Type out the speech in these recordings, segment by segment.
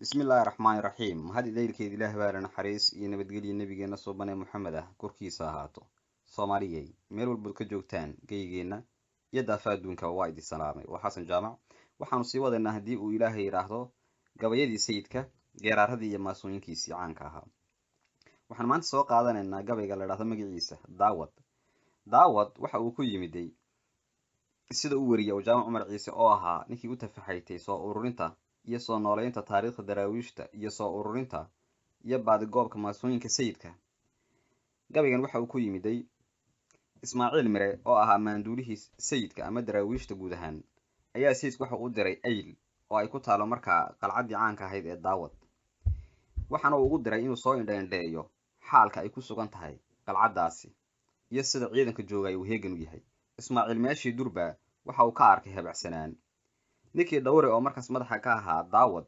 Bismillaahi raxmaani raxiim. Mahad idaylkeed Ilaah baa la naxariis iyo nabadgelyo nabigeena suubanee Muxamed ah korkiisa ahaato. Soomaaliyey, meel walbood ka joogtaan geygeenna iyo daafa adduunka, waa idin salaamay. Waa Xasan Jaamac. Waxaanu sii wadaynaa, haddii uu Ilaahay yidhaahdo, gabayadii sayidka, geeraaradii iyo maasooyinkiisii caanka ahaa. Waxaan maanta soo qaadanaynaa gabayga la dhahdo magaciisa Daawad. Daawad waxa uu ku yimiday sida uu wariyay uu Jaamac Cumar Ciise, oo ahaa ninkii u tafaxaytay soo ururinta iyo soo nooleynta taariikhda Daraawiishta iyo soo ururinta iyo baadigoobka maasooyinka sayidka. Gabaygan waxa uu ku yimiday Ismaaciil Mire, oo ahaa maanduulihii sayidka ama Daraawiishta guud ahaan, ayaa sayidku waxa u diray Ayl, oo ay ku taalo markaa qalcaddii caanka ahayd ee Daawad. Waxaana uu ugu diray inuu soo indhaindheeyo xaalka ay ku sugan tahay qalcaddaasi iyo sida ciidanka joogay uu heegan u yahay. Ismaaciil meeshii durba waxa uu ka arkay habacsanaan. Ninkii Dhowre, oo markaas madaxa ka ahaa Daawad,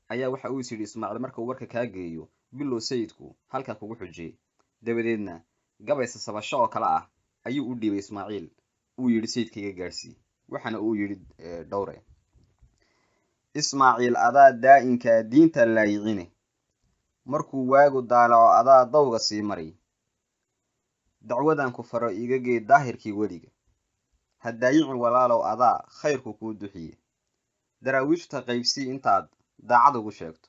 ayaa waxa uu is yidhi Ismaaciil marka uu warka kaa geeyo, bilow sayidku halkaa kugu xujiyey. Dabadeedna gabay sasabasho oo kale ah ayuu u dhiibay Ismaaciil, uu yidhi sayidkayga gaadhsii. Waxaana uu yidhi Dhowre: Ismaaciil, adaa daa'inkaa diinta laayicine, markuu waagu daalaco adaa dawga sii maray, dacwadan ku faro iga gee daahirkii weliga, ha daayicin walaalow, adaa khayrku kuu duxiye, Daraawiishta qaybsii intaad daacad ugu sheegto,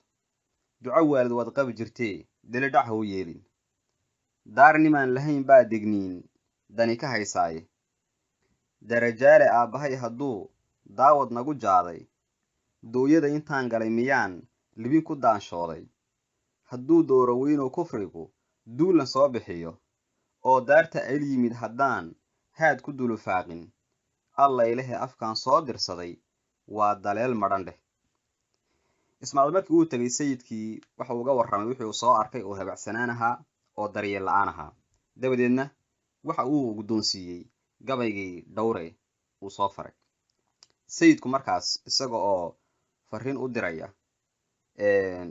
duco waalid waad qabi jirtee, delidhac ha u yeelin, daar nimaan lahayn baa degniin dani ka haysaaye, darajaale aabbahay hadduu Daawad nagu jaaday, dooyada intaan galay miyaan libin ku daanshooday, hadduu dooro weynow kufrigu duulan soo bixiyo oo daarta Ayl yimid, haddaan haad ku dulufaaqin, Alla ilahe afkaan soo dirsaday waa daleel madhan dheh. Ismaaciil markii uu tegay sayidkii, waxa uu uga warramay wixii uu soo arkay oo habacsanaan ahaa oo daryeel la-aan ahaa. Dabadeedna waxa uu guddoonsiiyey gabaygii Dhowre uu soo faray sayidku. Markaas isaga oo fariin u diraya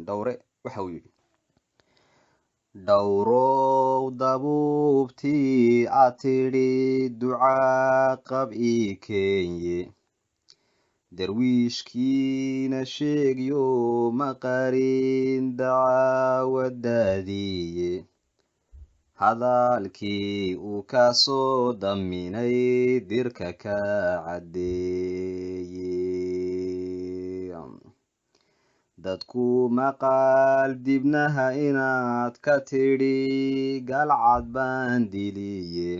Dhowre, waxa uu yidhi: Dhowrow, dabuubtii aad tidhi ducaa qab ii keenye, darwiishkiina sheegyo maqarin dacaawadaadiiye, hadalkii uu ka soo daminay dirka ka caddeeye, dadku maqaal dibnaha inaad ka tidhi galcad baan diliye,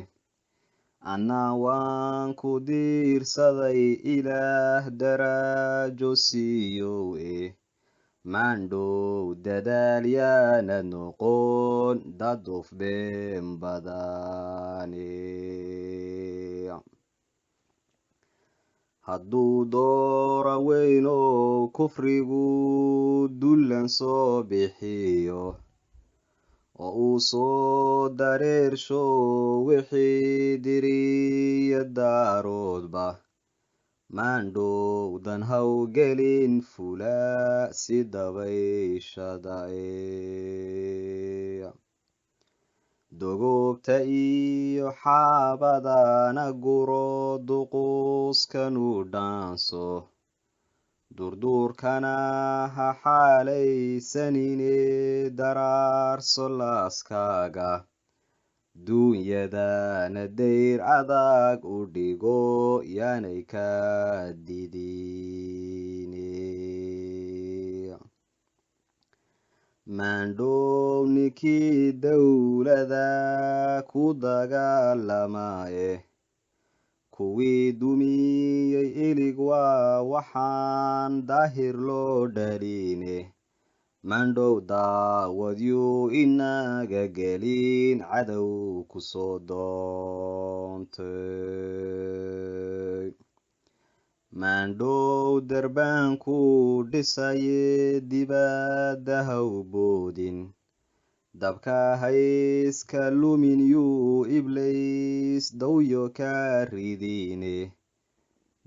anna waan ku diirsaday Ilaah darajo siiyow e, maandhow dadaal yaanad noqon daduf been badane, hadduu doora weynow kufrigu dullan soo bixiyo oo uu soo dareersho wixii diriya daaroodba, maandhowdan haw gelin fula si dabayshada e, dogoobta iyo xaabadana guro, duquuskanu dhaanso, durduurkana ha xaalaysanine, daraarso laaskaaga, duunyadana dayr adag u dhigo, yaanay ka didine, maandhow ninkii dowlada ku dagaalamaye, kuwii dumiyey ilig waa waxaan daahir loo dhaline, maandhow daawadyuu inaga gelin cadow kusoo doontay, maandhow darbaanku dhisaye dibadda haw boodin, dabka hayska lumin yuu Iblays dawyo ka ridine,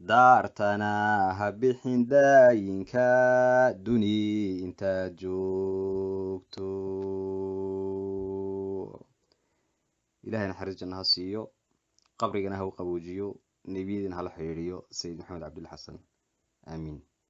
daartana ha bixin daayinka duni intaad joogto. Ilahay naxariis janna ha siiyo, qabrigana ha u qaboojiyo, nebiyadiina hala xidhiidhiyo Sayid Maxamed Cabdulla Xasan. Aamiin.